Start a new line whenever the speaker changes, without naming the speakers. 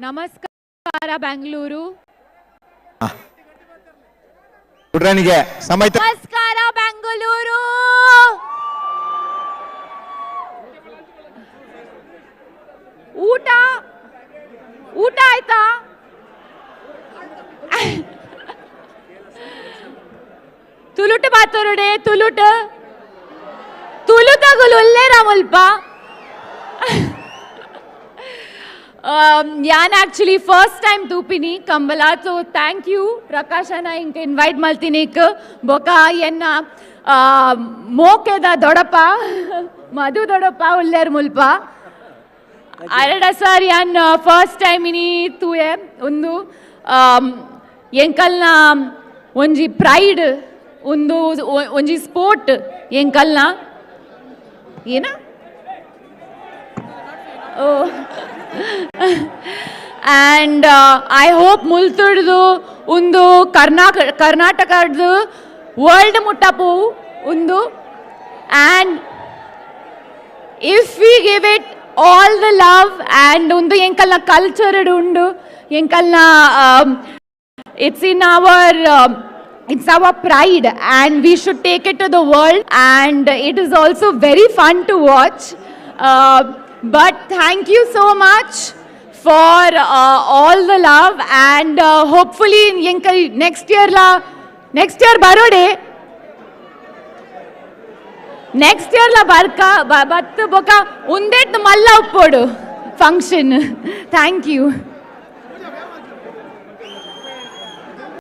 ನಮಸ್ಕಾರ ಬ್ಯಾಂಗ್ಳೂರು.
ಪುಟ್ರಾಣಿಗೆ ಸಮಯ.
ನಮಸ್ಕಾರ ಬೆಂಗಳೂರು. ಊಟ ಊಟ ಆಯ್ತಾ? ತುಲುಟು ಬಾತೋರುಡೆ ತುಲುಟು ತುಲು ತಗುಲು ಉಲ್ಲೇರ ಮುಲ್ಪ. ಯಾನ್ actually first time ತೂಪಿನಿ ಕಂಬಲ. So thank you ಪ್ರಕಾಶನ ಇಂಕ ಇನ್ವೈಟ್ ಮಲ್ತಿನಿಕ್. ಬೊಕ ಎನ್ನ ಮೋಕೆದ ದೊಡಪ್ಪ ಮಧು ದೊಡಪ್ಪ ಉಲ್ಲೇರ್ ಮುಲ್ಪ. ಅರಡ ಸರ್, ಯಾನ್ ಫಸ್ಟ್ ಟೈಮ್ ಇನಿ ತೂಯೆ. ಒಂದು ಎಂಕಲ್ನ ಒಂಜಿ ಪ್ರೈಡ್, ಒಂದು ಒಂಜಿ ಸ್ಪೋರ್ಟ್ ಎಂಕಲ್ನ ಏನ. ಓ, and I hope ಮುಲ್ತುಡ್ದು ಒಂದು ಕರ್ನಾಟಕದ್ದು ವರ್ಲ್ಡ್ ಮುಟ್ಟ ಪೋವು ಒಂದು. And if we give it all the love and ಒಂದು ಎಂಕಲ್ನ ಕಲ್ಚರ್ ಉಂಡು ಎಂಕಲ್ನ, it's our pride and we should take it to the world, and it is also very fun to watch. But thank you so much for all the love and hopefully ಎಂಕಲ್ next year law, next year ಬರೋಡೆ, next year ಲಾ ಬರ್ಕ ಬತ್ತು ಬೊಕ ಉಂದೇಟ್ ಮಲ್ಲ ಉಪ್ಪೋಡು function. Thank you.